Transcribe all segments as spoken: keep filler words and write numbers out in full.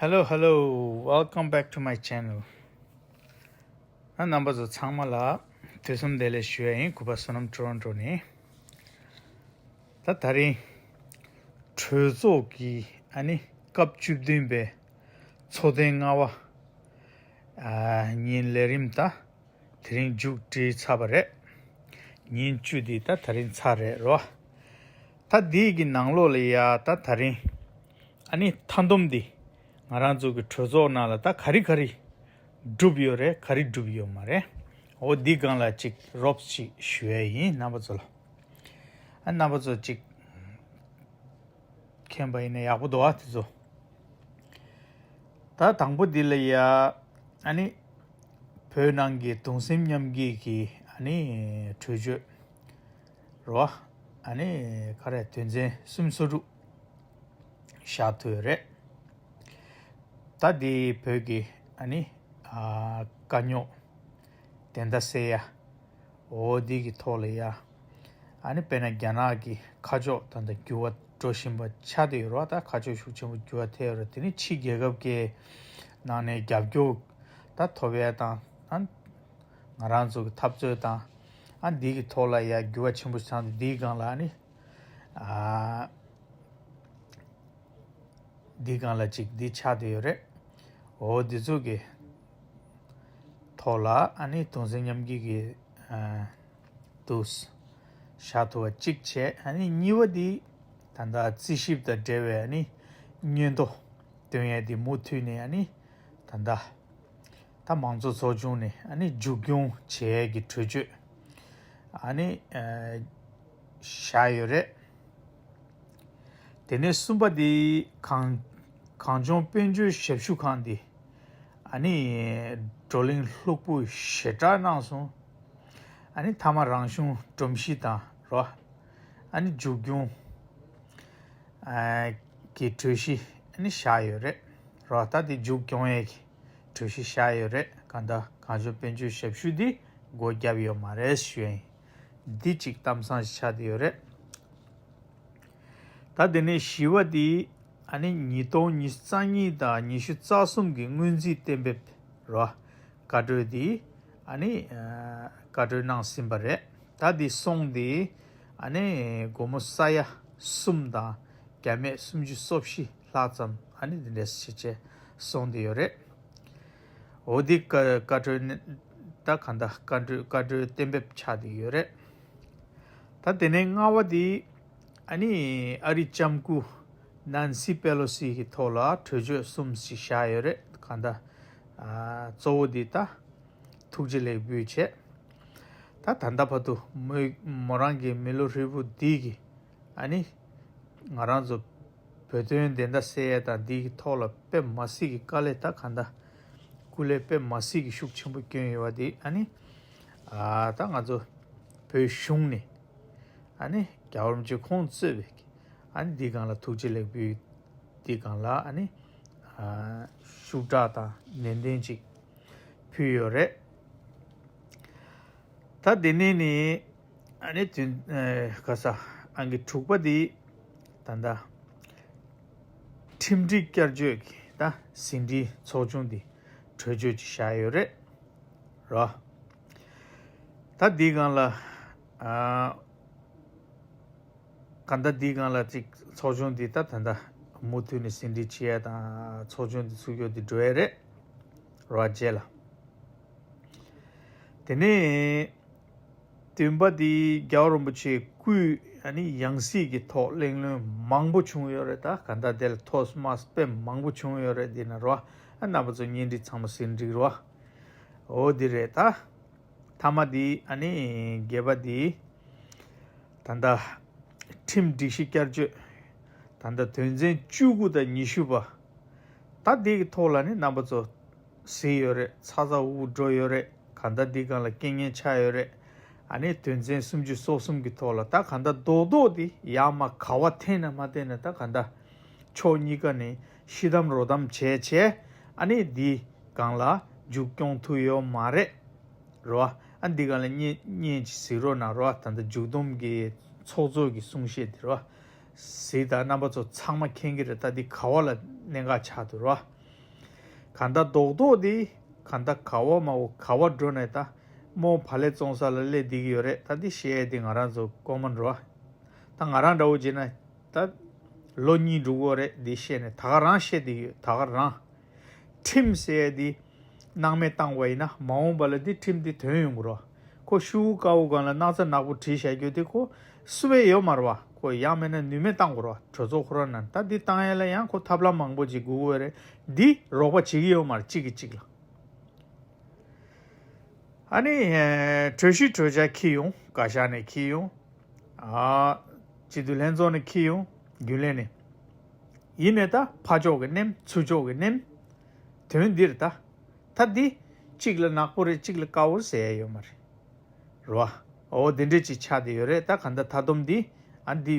Hello, hello, welcome back to my channel. ཨ་རྣམ་པ་ཚོ་ཚང་མ་ལ་དུས་གསུམ་བདེ་ལེགས་ཞུ་ཡ་ཡིན། གུས་པ་བསོད་ནམས་ཊོ་རོན་ཊོ་ནས། ད་ད་རིང་གྲོས་ཚོགས་ཀྱི་ཨ་ནི་སྐབས་བཅུ་བདུན་པའི་ཚོགས་ཐེངས་ལྔ་པ་ཨ་ཉིན་ལས་རིམ་ད་དེ་རིང་མཇུག་སྒྲིལ་ཚར་བ་རེད། ཉིན་བཅུ་འདི་ད་ད་རིང་ཚར་རེད་རོ། ད་འདི་གི་ནང་ལོགས་ལ་ཡ་ད་ད་རིང་ཨ་ནི་མཐའ་སྡོམ་འདི་ང་རང་ཚོ་གི་གྲོས་ཚོགས་ནང་ལ་ད་ག་རེ་ག་རེ་འགྲུབ་ཡོད་རེད། ག་རེ་འགྲུབ་ཡོད་མ་རེད། འོ་འདི་སྒང་ལ་ཅིག་རོབ་ཅིག་ཞུ་ཡ་ཡིན་རྣམ་པ་ཚོ་ལ། ཨ་རྣམ་པ་ཚོ་ཅིག་མཁྱེན་པ་ཡིན་ན་ཡག་པོ་འདུག་ཨ་དེ་ཚོ། ད་དང་པོ་འདི་ལ་ཡ་ཨ་ནི་བོད་ནང་གི་གདུང་སེམས་མཉམ་སྐྱེད་ཀྱི་ཨ་ནི་གྲོས་ཆོད་རོ། ཨ་ནི་ག་རེ་དོན་ཚན་སུམ་ཅུ་སོ་དྲུག་བཞག་ཐུབ་ཡོད་རེད། ད་འདི་བོད་ཀྱི་ཨ་ནི་ཨ་དཀའ་རྙོག་དེ་འདྲ་སེལ་ཡ། འོ་འདི་གི་ཐོག་ལ་ཡ། ཨ་ནི་དཔེར་ན་རྒྱ་ནག་གི་ཁ་ཕྱོགས་ད་ལྟ་འགྱུར་བ་འགྲོ་བཞིན་པ་ཆགས་བསྡད་ཡོད་རེད་བ། ད་ཁ་ཕྱོགས་ཤུགས་ཆེན་པོ་འགྱུར་བ་ཐེབས་ཡོད་རེད། དེ་ནི་ཕྱི་རྒྱལ་ཁབ་ཀྱི་ནང་ནས་རྒྱབ་སྐྱོར་ད་ཐོབ་ཡ་དང་ཨ་ང་རང་ཚོ་གི་འཐབ་རྩོད་དང་ཨ་འདི་གི་ཐོག་ལ་ཡ་འགྱུར་བ་ཆེན་པོ་ཞིག་བཏང་འདུག་འདིའི་སྒང་ལ་ཨ་ནི་ཨ། འདི་སྒང་ལ་ཅིག་འདི་ཆགས་བསྡད་ཡོད་རེད། འོ་འདི་ཚོ་གི་ཐོག་ལ་ཨ་ནི་གདུང་སེམས་མཉམ་སྐྱེད་ཀྱི་ཨ་འདུག་བཞག་ཐུབ་པ་གཅིག་བྱས། ཨ་ནི་གཉིས་པ་འདི་ད་ལྟ་རྩིས་ཞིབ་དང་འབྲེལ་བའི་ཨ་ནི་སྙན་ཐོ་འདོན་ཡས་འདི་མུ་མཐུད་ནས་ཨ་ནི་ད་ལྟ་ད་མང་གཙོ་ཚོགས་ཆུང་ནས་ཨ་ནི་མཇུག་སྐྱོང་བྱེད་ཡས་ཀྱི་གྲོས་ཆོད་ཨ་ནི་ཨ་བཞག་ཡོད་རེད། དེ་ནས་གསུམ་པ་དེ་གངས་གངས་ལྗོངས་དཔལ་འབྱོར་ཞབས་ཞུ་ཁང་དེ་ཨ་ནི་བགྲོ་གླེང་ལྷུག་པོ་ཞེ་དྲག་གནང་སོང་། ཨ་ནི་མཐའ་མ་རང་གཞུང་སྒྲོམ་གཞི་དང་རོ། ཨ་ནི་མཇུག་སྐྱོང་ཨ་གི་གྲོས་གཞི་ཨ་ནི་བཞག་ཡོད་རེད་རོ། ད་དེ་མཇུག་སྐྱོང་ཡས་ཀྱི་གྲོས་གཞི་བཞག་ཡོད་རེད། གང་ལྟར་གངས་ལྗོངས་དཔལ་འབྱོར་ཞབས་ཞུ་འདི་སྒོ་བརྒྱབ་ཡོད་མ་རེད་ཞུ་ཡིན། འདི་གཅིག་གཏམ་བཟང་ཞིག་ཆགས་བསྡད་ཡོད་རེད། ད་དེ་ནས་བཞི་པ་འདི་ཨ་ནི་ཉིས་སྟོང་ཉི་ཤུ་རྩ་གཉིས་དང་ཉི་ཤུ་རྩ་གསུམ་གྱི་སྔོན་རྩིས་གཏན་འབེབས་རོ། བཀའ་འཁྲོལ་འདི་ཨ་ནི་ཨ་བཀའ་འཁྲོལ་གནང་ཟིན་པ་རེད། ད་འདི་སོང་འདི་ཨ་ནི་སྒོར་མོ་ས་ཡ་གསུམ་དང་བརྒྱ་མེད་སུམ་ཅུ་སོ་བཞི་ལྷག་ཙམ་ཨ་ནི་འདི་འདྲས་བྱས་བྱས་སོང་འདི་ཡོད་རེད། འོ་འདི་བཀའ་བཀའ་འཁྲོལ་ནི་ད་གང་ལྟར་བཀའ་འཁྲོལ་བཀའ་འཁྲོལ་གཏན་འབེབས་ཆགས་འདི་ཡོད་རེད། ད་དེ་ནས་ལྔ་པ་འདི་ཨ་ནི་ཨ་རིའི་ལྕམ་སྐུ་ནན་སི་པེ་ལོ་སི་གི་ཐོག་ལ་གྲོས་ཆོད་གསུམ་ཞིག་བཞག་ཡོད་རེད། གང་ལྟར་ཨ་གཙོ་བོ་འདི་ད་ཐུགས་རྗེ་ལེགས་འབུལ་བྱས། ད་ད་ལྟ་བར་དུ་མོས་མོ་རང་གི་མི་ལོ་ཧྲིལ་པོ་འདི་གི་ཨ་ནི་ང་རང་ཚོ་བོད་དོན་བདེན་མཐའ་གསལ་ཡས་དང་འདི་གི་ཐོག་ལ་དཔེ་མ་སྲིད་ཀྱི་དཀའ་ལས་ད་གང་ལྟར་སྐུ་ལས་དཔེ་མ་སྲིད་ཀྱི་ཤུགས་ཆེན་པོ་བསྐྱོན་ཡོད་པ་འདི་ཨ་ནི་ཨ་ད་ང་ཚོ་བོད་གཞུང་ནས་ཨ་ནི་རྒྱལ་བ་རིན་པོ་ཆེ་ཁོང་གཙོས་པའི་ཨ་ནི་འདི་སྒང་ལ་ཐུགས་རྗེ་ལེགས་འབུལ་འདི་སྒང་ལ་ཨ་ནི་ཨ་ཤུགས་དྲག་དང་ནན་ཏན་ཅིག་ཕུལ་ཡོད་རེད། ད་དེ་ནས་ནི་ཨ་ནི་དུས་ཨ་ག་ས་ཨང་ཀི་དྲུག་པ་འདི་ད་ལྟ་ཁྲིམས་སྒྲིག་བསྐྱར་བཅོས་ཀྱི་ད་ཟིན་བྲིས་ཚོགས་ཆུང་འདི་གྲོས་ཆོད་ཅིག་བཞག་ཡོད་རེད་རོ། ད་འདི་སྒང་ལ་ཨ་གང་ལྟར་འདི་སྒང་ལ་ཅིག་ཚོགས་ཆུང་འདི་ད་ད་ལྟ་མུ་མཐུད་ནས་ཟིན་བྲིས་བྱེད་ཡ་དང་ཚོགས་ཆུང་འདི་ཚུགས་རྒྱུ་འདི་འགྲོ་ཡ་རེད་རོ། རྗེས་ལ་དེ་ནས་བདུན་པ་འདི་རྒྱལ་བ་རིན་པོ་ཆེའི་སྐུའི་ཨ་ནི་ཡང་སྲིད་ཀྱི་ཐོག་གླེང་སློང་མང་པོ་བྱུང་ཡོད་རེད། ད་གང་ལྟར་དེ་ལ་ཐོག་མར་དཔེ་མང་པོ་བྱུང་ཡོད་རེད། འདི་ན་རོ་ཨ་རྣམ་པ་ཚོ་བརྙན་འཕྲིན་ཚང་མ་ཟིན་བྲིས་རོ། འོ་འདི་རེད་ད། མཐའ་མ་འདི་ཨ་ནི་བརྒྱད་པ་འདི་ད་ལྟ་ཁྲིམས་སྒྲིག་གཞི་བསྐྱར་བཅོས་ད་ལྟ་དོན་ཚན་བཅུ་དགུ་དང་ཉི་ཤུ་པ་ད་འདི་གི་ཐོག་ལ་ནི་རྣམ་པ་ཚོ་གཟིགས་ཡོད་རེད། ཚ་ཚ་འུར་འུར་འགྲོ་ཡོད་རེད། གང་ལྟར་འདི་སྒང་ལ་རྐྱེན་ངན་ཆགས་ཡོད་རེད། ཨ་ནི་དོན་ཚན་སུམ་ཅུ་སོ་གསུམ་གི་ཐོག་ལ་ད་གང་ལྟར་རྡོག་རྡོག་འདི་ཡར་མར་ག་བ་འཐེན་ན་མ་འཐེན་ན་ད་གང་ལྟར་ཕྱོགས་གཉིས་ཀ་ནས་ཤི་གཏམ་རོ་གཏམ་བྱས་བྱས་ཨ་ནི་འདི་སྒང་ལ་མཇུག་སྐྱོང་ཐུབ་ཡོད་མ་རེད། རོ། ཨ་འདི་ག་ལ་བརྙན་བརྙན་ཅིག་གཟིགས་རོགས་གནང་རོ། ད་ལྟ་མཇུག་བསྡོམས་ཀྱི་ཚོགས་གཙོ་གི་གསུང་བཤད་དེ་རོ། གཟིགས་དང་རྣམ་པ་ཚོ་ཚང་མ་མཁྱེན་གྱི་རེད། ད་འདི་ག་བ་ལ་གནད་འགག་ཆགས་འདུག་རོ། གང་ལྟར་རྡོག་རྡོག་འདི་གང་ལྟར་ག་བ་མ་བོ་ག་བ་འགྲོ་ནས་ད་རྨོ་བག་ལེབ་བཙོང་ས་ལ་སླེབས་བསྡད་ཀྱི་ཡོད་རེད། ད་འདི་བཤད་ཡས་འདི་ང་རང་ཚོ་ཀོ་མན་རེད་བ། ད་ང་རང་འདྲ་བོ་བྱས་ན་ད་ལོ་གཉིས་འགྲོ་གི་ཡོད་རེད། འདི་བཤད་ནས་ད་ག་རང་བཤད་བསྡད་ཀྱི་ཡོད། ད་ག་རང་། ཁྲིམས་ཟེར་ཡས་འདི་སྣང་མེད་བཏང་བ་ཡིན་ན་མ་འོངས་པ་ལ་འདི་ཁྲིམས་འདི་ཐོན་ཡོང་གི་རེད་བ། ཁོ་ཤུ་གུ་དཀར་པོ་སྒང་ལ་སྣག་ཚ་ནག་པོ་བྲིས་བཞག་རྒྱུ་དེ་ཁོ་སུ་བས་ཡོད་མ་རེད་བ། ཁོ་ཡང་མིན་ན་ནུས་མེད་བཏང་དགོས་རེད་བ། གྲོས་ཚོགས་ཁོ་རང་ནང་ད་འདི་བཏང་ཡས་ལ་ཡང་ཁོ་ཐབས་ལམ་མང་པོ་ཅིག་དགོས་ཀྱི་ཡོད་རེད། འདི་རོགས་པ་བྱེད་ཀྱི་ཡོད་མ་རེད་གཅིག་གིས་གཅིག་ལ། ཨ་ནི་ཨེ་གྲོས་གཞི་གྲོས་འཆར་འཁྱེར་ཡོང་། བཀའ་ཤག་ནས་འཁྱེར་ཡོང་། ཨ་སྤྱི་འཐུས་ལྷན་ཚོགས་ནས་འཁྱེར་ཡོང་། རྒྱུན་ལས་ནས། ཡིན་ནའི་ད་ཕར་ཕྱོགས་ཀྱིས་ནེམ་ཚུར་ཕྱོགས་ཀྱིས་ནེམ། དོན་འདིར་ད། ད་འདི་གཅིག་ལ་ནག་པོ་རེད་གཅིག་ལ་དཀར་པོ་རེད་ཟེར་ཡ་ཡོད་མ་རེད། རེད་བ། འོ་འདི་འདྲས་ཅིག་ཆགས་བསྡད་ཡོད་རེད། ད་གང་ལྟར་མཐའ་སྡོམ་འདི་ཨ་འདི་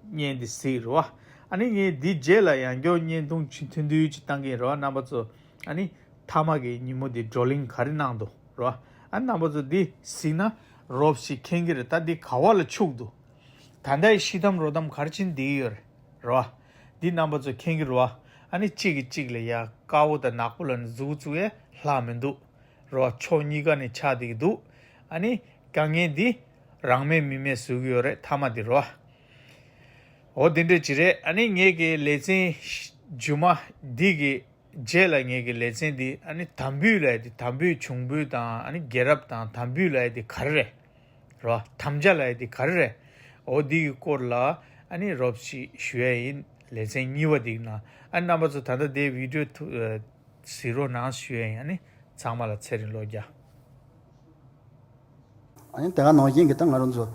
བརྙན་འདི་གཟིགས་རེད་བ། ཨ་ནི་ངས་འདི་རྗེས་ལ་ཡང་བསྐྱར་བརྙན་ཐུང་ཆུ་ཐུང་ཐུང་ཅིག་བཏང་གི་ཡིན་རེད་བ། རྣམ་པ་ཚོ་ཨ་ནི་མཐའ་མ་གི་ཉིན་མོ་འདི་བགྲོ་གླེང་ག་རེ་གནང་འདུག་རེད་བ། ཨ་ནི་རྣམ་པ་ཚོ་འདི་གཟིགས་ན་རོབ་ཞིག་མཁྱེན་གྱི་རེད། ད་འདི་ག་བ་ལ་འཆུག་འདུག་ད་ལྟའི་ཤི་དམ་རོ་དམ་ག་རེ་ཕྱིན་བསྡད་ཀྱི་ཡོད་རེད། རེད་བ། འདི་རྣམ་པ་ཚོ་མཁྱེན་གྱི་རེད་བ། ཨ་ནི་གཅིག་གིས་གཅིག་ལ་ཡ་དཀར་པོ་དང་ནག་པོ་ལབ་ནས་མཛུབ་བཙུགས་ཡས་ལྷག་མི་འདུག་རེད་བ། ཕྱོགས་གཉིས་ཀ་ནས་ཆགས་བསྡད་ཀྱི་འདུག་ཨ་ནི་དཀའ་ངལ་འདི་རང་མེད་མི་མེད་བཟོ་གི་ཡོད་རེད། མཐའ་མ་འདི་རེད་བ། འོ་འདི་འདྲས་ཅིག་རེད། ཨ་ནི་ངེད་ཀྱི་ལེ་ཚན་མཇུག་མ་འདི་གི་རྗེས་ལ་ངེད་ཀྱི་ལེ་ཚན་འདི་ཨ་ནི་དམ་འབུལ་ལབ་ཡ་འདི་དམ་འབུལ་བྱུང་འབུལ་དང་ཨ་ནི་རྒྱལ་རབས་དང་དམ་འབུལ་ལབ་ཡ་འདི་ག་རེ་རེད། རེད་བ། དམ་བཅའ་ལབ་ཡ་འདི་ག་རེ་རེད། འོ་འདི་གི་སྐོར་ལ་ཨ་ནི་རོབ་ཅིག་ཞུ་ཡ་ཡིན། ལེ་ཚན་གཉིས་པ་འདི་གི་ནང་ཨ་ནི་རྣམ་པ་ཚོ་ད་ལྟ་དེ་བི་ཌི་ཡོ་ཐུ་ཨ་གཟིགས་རོགས་གནང་ཞུ་ཡ་ཡིན། ཨ་ནི་ཚང་མ་ལ་ཚེ་རིང་ལོ་བརྒྱ། ཨ་ནི་དེ་ག་ནང་བཞིན་གྱི་ད་ང་རང་ཚོ་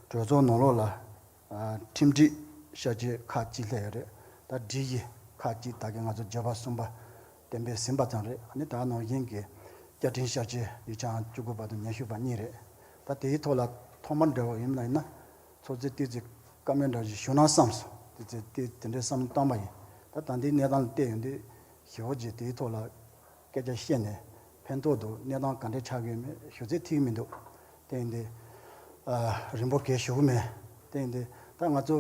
གྲོས་ཚོགས་ནང་ལོགས་ལ་ཨ་ཁྲིམས་སྒྲིག་ཤར་བསྐྱོད་ཁག་གཅིག་སླེབས་ཡོད་རེད། ད་སྒྲིག་གཞི་ཁག་གཅིག་ད་གིན་ང་ཚོ་བརྗོད་པ་གསུམ་པ་གཏན་འབེབས་ཟིན་པ་ཙམ་རེད། ཨ་ནི་ད་ག་ནང་བཞིན་གྱི་བཅའ་ཁྲིམས་ཤར་བསྐྱོད་ཡིག་ཆ་བཅུ་དགུ་པ་དང་ཉི་ཤུ་པ་གཉིས་རེད། ད་དེའི་ཐོག་ལ་ཐོག་མར་འབྲེལ་བ་ཡིན་ན་ཡིན་ན་ཚོགས་གཙོས་ཏོག་ཙམ་བཀའ་མོལ་འདྲ་ཞིག་ཞུ་ན་བསམ་སོང་། ཏོག་ཙམ་དེ་དེ་འདྲའི་བསམ་བློ་བཏང་པ་ཡིན། ད་ད་ལྟའི་གནས་སྟངས་ལ་བལྟས་ཡོང་དུས་ཞེ་པོ་ཅིག་དེའི་ཐོག་ལ་སྐད་ཆ་བཤད་ནས་ཕན་ཐོགས་འདུག་གནས་སྟངས་ག་འདྲ་ཆགས་ཀྱི་ཡོད་མེད་ཞུ་ཚད་ཐིག་མི་འདུག་དེ་ཡིན་དུས་ཨ་རིང་པོ་གས་ཞུ་གི་མེད། དེ་ཡིན་དུས་ད་ང་ཚོ་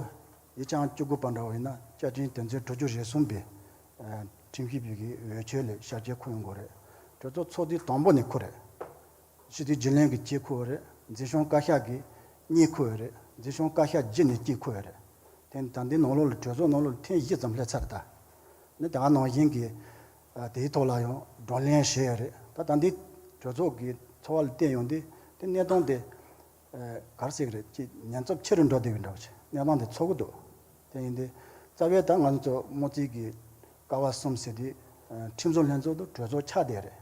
ཡིག་ཆ་བཅུ་དགུ་པ་འདྲ་བོ་ཡིན་ན་བཅའ་ཁྲིམས་དོན་ཚན་དྲུག་ཅུ་རེ་གསུམ་པའི་ཨ་ཁྲིམས་ཞིབ་པའི་གི་འོས་ཆོས་ལས་ཤར་བསྐྱོད་འཁུར་ཡོང་དགོས་རེད། གྲོས་ཚོགས་ཚོགས་དུས་དང་པོ་ནས་འཁུར་རེད། སྤྱི་འཐུས་རྒྱུན་ལས་ཀྱིས་གཅིག་འཁུར་བ་རེད། འཛིན་སྐྱོང་བཀའ་ཤག་གིས་གཉིས་འཁུར་བ་རེད། འཛིན་སྐྱོང་བཀའ་ཤག་བརྒྱུད་ནས་གཅིག་འཁུར་བ་རེད། དེ་ད་འདི་ནང་ལོགས་ལ་གྲོས་ཚོགས་ནང་ལོགས་ལ་ཐེངས་བཞི་ཙམ་སླེབས་ཚར་ད། ནི་ད་ག་ནང་བཞིན་གྱི་ཨ་དེའི་ཐོག་ལ་ཡང་བགྲོ་གླེང་བྱས་ཡོད་རེད། ད་ད་འདི་གྲོས་ཚོགས་ཀྱི་འཚོ་བ་ལ་བལྟས་ཡོང་དུས་དེ་གནས་སྟངས་དེ་ཨ་ག་རེ་ཟེར་གི་རེད། ཅིག་ཉེན་ཚབས་ཆེ་རུ་འགྲོ་བསྡད་པའི་འདྲ་བོ་ཞིག་གནས་སྟངས་དེ་ཚོར་གི་འདུག་དེ་ཡིན་དུས་རྩ་བའི་ད་ང་ཚོ་དམངས་གཙོའི་གི་ཀ་བ་གསུམ་ཟེར་དུས་ཨ་ཁྲིམས་བཟོ་ལྷན་ཚོགས་དང་གྲོས་ཚོགས་ཆགས་བསྡད་རེད།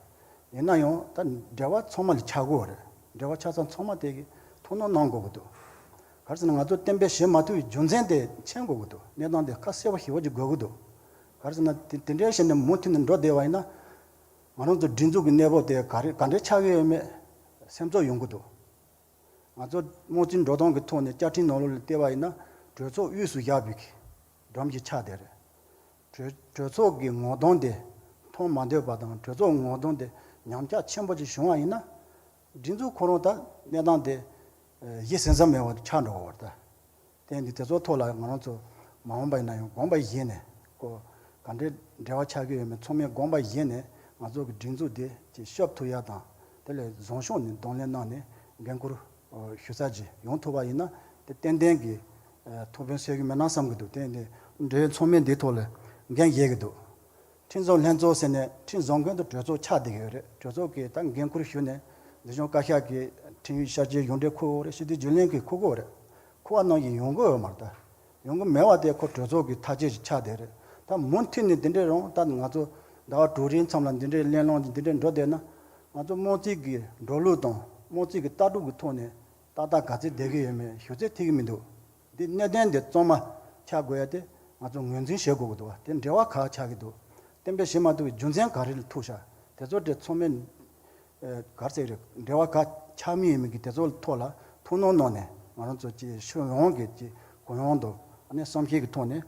ཡིན་ན་ཡང་ད་འབྲེལ་བ་ཚང་མ་ལ་ཆགས་དགོས་རེད། འབྲེལ་བ་ཆགས་ཚང་ཚང་མ་དེ་གི་ཐུགས་སྣང་གནང་དགོས་ཀྱི་འདུག་ག་རེ་ཟེར་ན་ང་ཚོ་གཏན་འབེབས་བྱེད་མ་ཐུབ་པའི་རྒྱུ་མཚན་དེ་མཁྱེན་དགོས་ཀྱི་འདུག་གནས་སྟངས་དེ་ཁ་གསལ་པོ་ཞེ་པོ་ཅིག་དགོས་ཀྱི་འདུག་ག་རེ་ཟེར་ན་དེ་དེ་འདྲའི་བྱས་ནས་མུ་མཐུད་ནས་འགྲོ་བསྡད་པ་ཡིན་ན་ང་རང་ཚོ་སྒྲིག་འཛུགས་ཀྱི་གནས་བབ་དེ་ག་རེ་ག་འདྲ་ཆགས་ཀྱི་ཡོད་མེད་སེམས་ཚོར་ཡོང་གི་འདུག་ང་ཚོ་དམངས་གཙོའི་འགྲོ་སྟངས་ཀྱི་ཐོག་ནས་བཅའ་ཁྲིམས་ནང་ལོགས་ལ་བལྟས་པ་ཡིན་ན་གྲོས་ཚོགས་དབུས་སུ་བཞག་པའི་གི་སྒྲོམ་གྱི་ཆ་དེ་རེད། གྲོས་གྲོས་ཚོགས་ཀྱི་ངོ་གདོང་དེ་མཐོང་མ་འདོད་པ་དང་གྲོས་ཚོགས་ངོ་གདོང་དེ་ཉམས་ཆག་ཆེན་པོ་ཅིག་བྱུང་བ་ཡིན་ན། སྒྲིག་འཛུགས་ཁོ་རང་ད་གནས་སྟངས་དེ་གཞི་ཟིན་ས་མེད་པ་ཆགས་འགྲོ་བ་རེད་ད། དེ་ཡིན་དུས་དེ་ཚོ་ཐོག་ལ་ང་རང་ཚོ་མ་འོངས་པ་ཡིན་ན་ཡང་དགོངས་པ་བཞེས་ནས་ཀོ་ག་འདྲའི་འབྲེལ་བ་ཆགས་ཀྱི་ཡོད་མེད་ཚང་མས་དགོངས་པ་བཞེས་ནས་ང་ཚོ་གི་སྒྲིག་འཛུགས་དེ་ཅིག་སྐྱོབ་ཐུབ་ཡ་དང་དེ་ལས་བཟང་ཕྱོགས་ནས་གདོང་ལེན་གནང་ནས་འགན་འཁུར་ཞུ་ས་ཅིག་ཡོང་ཐུབ་པ་ཡིན་ན་དེ་ཏན་ཏན་གྱི་ཐུགས་ཕན་གསོས་ཀྱི་མེད་ན་བསམ་གྱི་འདུག་དེ་ཡིན་དུས་འབྲེལ་ཡོད་ཚང་མས་འདིའི་ཐོག་ལ་འགན་བཞེས་ཀྱི་འདུག་ཁྲིམས་བཟོ་ལྷན་ཚོགས་ཟེར་ནས་ཁྲིམས་བཟོ་མཁན་དང་གྲོས་ཚོགས་ཆགས་བསྡད་ཀྱི་ཡོད་རེད། གྲོས་ཚོགས་ཀྱིས་ད་འགན་འཁུར་ཞུས་ནས་འཛིན་སྐྱོང་བཀའ་ཤག་གིས་ཁྲིམས་ཡིག་ཤར་བསྐྱོད་ཡོངས་འབྲེལ་འཁུར་དགོས་རེད། སྤྱི་འཐུས་རྒྱུན་ལས་ཀྱིས་འཁུར་དགོས་རེད། འཁུར་བ་ནང་བཞིན་ཡོང་གི་ཡོད་མ་རེད་ད། ཡོང་གི་མེད་པ་དེ་ཁོ་གྲོས་ཚོགས་ཀྱི་ཐག་གཅོད་ཅིག་ཆགས་བསྡད་རེད། ད་མུ་མཐུད་ནས་འདི་འདྲའི་རང་ད་ང་ཚོ་ཟླ་བ་དྲུག་རེའི་མཚམས་ལ་འདི་འདྲའི་གླེང་སློང་འདི་འདྲའི་འགྲོ་བསྡད་ན་ང་ཚོ་དམངས་གཙོའི་གི་འགྲོ་ལུགས་དང་དམངས་གཙོའི་གི་ལྟ་གྲུབ་ཀྱི་ཐོག་ནས་ཏག་ཏག་ག་ཚད་བསྡད་ཀྱི་ཡོད་མེད་ཞུ་ཚད་ཐིག་གི་མི་འདུག་འདི་གནད་དོན་འདི་གཙང་མ་ཆགས་དགོས་ཡ་དེ་ང་ཚོ་ངོས་འཛིན་བྱེད་དགོས་ཀྱི་འདུག་བ། དེ་འབྲེལ་བ་ག་ཆགས་ཀྱི་འདུག་གཏན་འབེབས་བྱེད་མ་ཐུབ་པའི་རྒྱུ་མཚན་ག་རེ་ལ་ཐུག་ཤག་དེ་ཚོ་དེ་ཚང་མས་ཨ་ག་རེ་ཟེར་རེད། འབྲེལ་བ་ག་ཆགས་མིན་ཡིན་མིན་གྱི་དེ་ཚོ་ཐོག་ལ་ཐུགས་སྣང་གནང་ནས་ང་རང་ཚོ་ཀྱི་ཁྱོན་ཡོངས་ཀྱི་ཀྱི་གུ་ཡངས་དང་ཨ་ནི་བསམ་ཤེས་ཀྱི་ཐོག་ནས་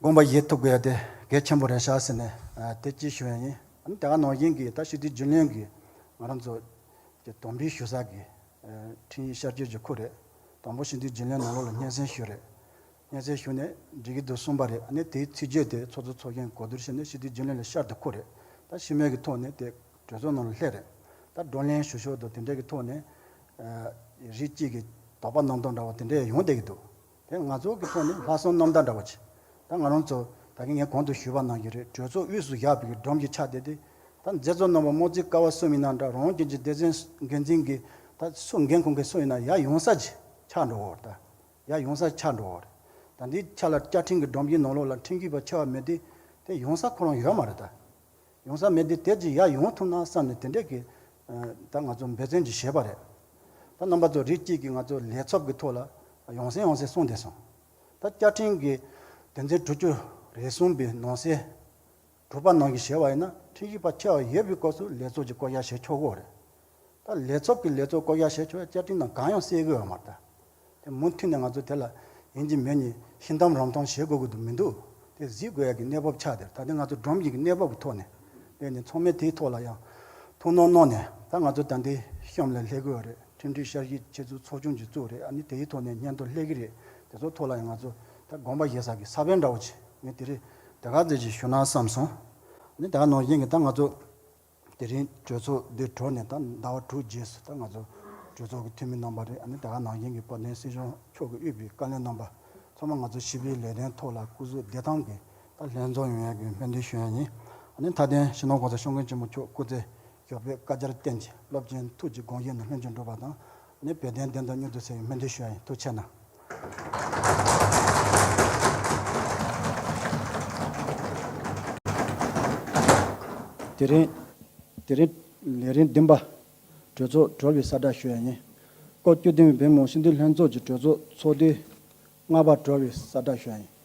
དགོངས་པ་བཞེས་ཐུབ་དགོས་ཡ་དེ་གལ་ཆེན་པོ་རེད་ཤག་ཟེར་ནས་ཨ་དེ་ཅིག་ཞུ་ཡ་ཡིན། ཨ་ནི་དེ་ག་ནང་བཞིན་གྱི་ད་སྤྱི་འཐུས་རྒྱུན་ལས་ཀྱི་ང་རང་ཚོ་ཀྱི་དམ་འབུལ་ཞུ་ས་གི་ཨ་ཁྲིམས་ཡིག་ཤར་བསྐྱོད་ཀྱི་འཁུར་རེད། དང་པོ་སྤྱི་འཐུས་རྒྱུན་ལས་ནང་ལོགས་ལ་སྙན་སེང་ཞུས་རེད། སྙན་སེང་ཞུས་ནས་འགྲིག་གི་འདུག་གསུངས་པ་རེད། ཨ་ནི་དེའི་ཚིག་བརྗོད་དེ་ཚོགས་གཙོ་ཚོགས་གཞོན་གོ་བསྡུར་བྱས་ནས་སྤྱི་འཐུས་རྒྱུན་ལས་ལ་ཤར་དུ་འཁུར་རེད། ད་ཕྱི་མོལ་གྱི་ཐོག་ནས་དེ་གྲོས་ཚོགས་ནང་ལ་སླེབས་རེད། ད་བགྲོ་གླེང་ཞུ་ཞོར་དུ་དེ་འདྲའི་གི་ཐོག་ནས་ཨ་རིགས་གཅིག་གི་དོགས་པ་རྣམ་རྟོག་འདྲ་བ་དེ་འདྲའི་ཡོང་བསྡད་ཀྱི་འདུག་དེ་ང་ཚོ་གི་ཐོག་ནས་ལྷག་བསམ་རྣམ་དག་འདྲ་བ་ཅིག་ད་ང་རང་ཚོ་ད་གིན་ངས་གོང་དུ་ཞུས་པ་ནང་བཞིན་རེད། གྲོས་ཚོགས་དབུས་སུ་བཞག་པའི་གི་སྒྲོམ་གྱི་ཆ་དེ་དེ་ད་མཛད་གཙོ་རྣམ་པ་དམངས་གཙོའི་ཀ་བ་གསུམ་ཡིན་ན་འདྲ། རང་དབང་སྒེར་གྱི་སྡེ་ཚན་འགན་འཛིན་གྱི་ད་སུ་འགན་འཁུར་མཁན་སུ་ཡིན་ན་ཡར་ཡོང་ས་ཅིག་ཆགས་འགྲོ་བ་རེད། ད་ཡར་ཡོང་ས་ཆགས་འགྲོ་བ་རེད། ད་འདི་ཆ་ལ་བཅའ་ཁྲིམས་ཀྱི་སྒྲོམ་གྱི་ནང་ལོགས་ལ་ཁྲིམས་ཞིབ་པ་ཆེ་བ་མེད་དུས་དེ་ཡོང་ས་ཁོ་རང་ཡོད་མ་རེད། ད་ཡོང་ས་མེད་དུས་དེ་ཅིག་ཡར་ཡོང་ཐུབ་ན་བསམ་ནས་དེ་འདྲས་ཀྱི་ཨ་ད་ང་ཚོ་འབད་བརྩོན་ཅིག་བྱས་པ་རེད། ད་རྣམ་པ་ཚོ་རིགས་གཅིག་གིས་ང་ཚོ་ལས་ཚབ་ཀྱི་ཐོག་ལ་ཡོང་སེ་ཡོང་སེ་གསུངས་བསྡད་སོང་། ད་བཅའ་ཁྲིམས་ཀྱི་དོན་ཚན་དྲུག་ཅུ་རེ་གསུམ་པའི་ནང་གསེས་དྲུག་པ་ནང་བཞིན་བྱས་པ་ཡིན་ན་ཁྲིམས་ཞིབ་པ་ཆེ་བ་ཡོད་པའི་སྐབས་སུ་ལས་ཚོགས་ཀྱི་བསྐོ་བཞག་བྱེད་ཆོག་གི་རེད། ད་ལས་ཚོགས་ཀྱི་ལས་ཚོགས་བསྐོ་བཞག་བྱེད་ཆོག་ཡ་བཅའ་ཁྲིམས་ནང་གང་ཡང་གསལ་གི་ཡོད་མ་རེད། ད་དེ་མུ་མཐུད་ནས་ང་ཚོ་དེ་ལ་ཡིན་གཅིག་མིན་གཉིས་ཤི་འཐམ་རོ་འཐམ་བྱེད་དགོས་ཀྱི་འདུག་མི་འདུག་དེ་གཟིགས་དགོས་ཡ་གི་གནས་བབ་ཆགས་དེར། ད་དེ་ང་ཚོ་སྒྲོམ་གྱི་གནས་བབ་ཀྱི་ཐོག་ནས་སླེབས་ནས་ཚང་མས་དེའི་ཐོག་ལ་ཡང་ཐུགས་སྣང་གནང་ནས། ད་ང་ཚོ་ད་ལྟའི་གཤམ་ལ་སླེབས་ཀྱི་ཡོད་རེད། ཁྲིམས་སྒྲིག་བསྐྱར་ཞིབ་བྱེད་ཚུལ་ཚོགས་ཆུང་ཅིག་བཙུགས་རེད། ཨ་ནི་དེའི་ཐོག་ནས་སྙན་ཐོ་སླེབས་ཀྱི་རེད། དེ་ཚོ་ཐོག་ལ་ཡང་ང་ཚོ་ད་དགོངས་པ་བཞེས་ས་གི་ས་བོན་འདྲ་བོ་ཅིག་ངས་དེ་རིང་དེ་ག་ཙམ་ཅིག་ཞུ་ན་བསམ་སོང་། ཨ་ནི་དེ་ག་ནང་བཞིན་གྱི་ད་ང་ཚོ་དེ་རིང་གྲོས་ཚོགས་འདི་གྲོལ་ནས་ད་ཟླ་བ་དྲུག་རྗེས་སུ་ད་ང་ཚོ་གྲོས་ཚོགས་ཀྱི་འཐུས་མི་རྣམ་པ་རེད། ཨ་ནི་དེ་ག་ནང་བཞིན་གྱི་བོད་བསྟན་སྲིད་གཞུང་མཆོག་གིས་དབུས་པའི་བཀའ་བློན་རྣམ་པ་ཚང་མ་ང་ཚོ་ཞི་བའི་ལས་དོན་ཐོག་ལ་སྐུ་གཟུགས་བདེ་ཐང་གིས་ད་ལྷན་འཛོམས་ཡོང་ཡག་གི་སྨོན་འདུན་ཞུ་ཡག་ཡིན། ཨ་ནི་མཐའ་དོན་སྤྱི་ནོར་༸གོང་ས་༸སྐྱབས་མགོན་ཆེན་པོ་མཆོག་སྐུ་ཚེ་ཞབས་པད་བསྐལ་བརྒྱར་བརྟན་ཅིང་། རླབས་ཆེན་ཐུགས་ཀྱི་དགོངས་བཞེད་རྣམས་ལྷུན་གྱིས་འགྲུབ་པ་དང་། ཨ་ནི་བོད་དོན་བདེན་མཐའ་མྱུར་དུ་གསལ་བའི་སྨོན་འདུན་ཞུ་ཡག་ཡིན། ཐུགས་རྗེ་གནང་། དེ་རིང་། དེ་རིང་ལས་རིམ་བདུན་པ། གྲོས་ཚོགས་གྲོལ་བའི་གསལ་བསྒྲགས་ཞུ་ཡག་ཡིན། སྐབས་བཅུ་བདུན་པའི་བོད་མི་མང་སྤྱི་འཐུས་ལྷན་ཚོགས་ཀྱི་གྲོས་ཚོགས་ཚོགས་དུས་ལྔ་པ་གྲོལ་བའི་གསལ་བསྒྲགས་ཞུ་ཡག་ཡིན།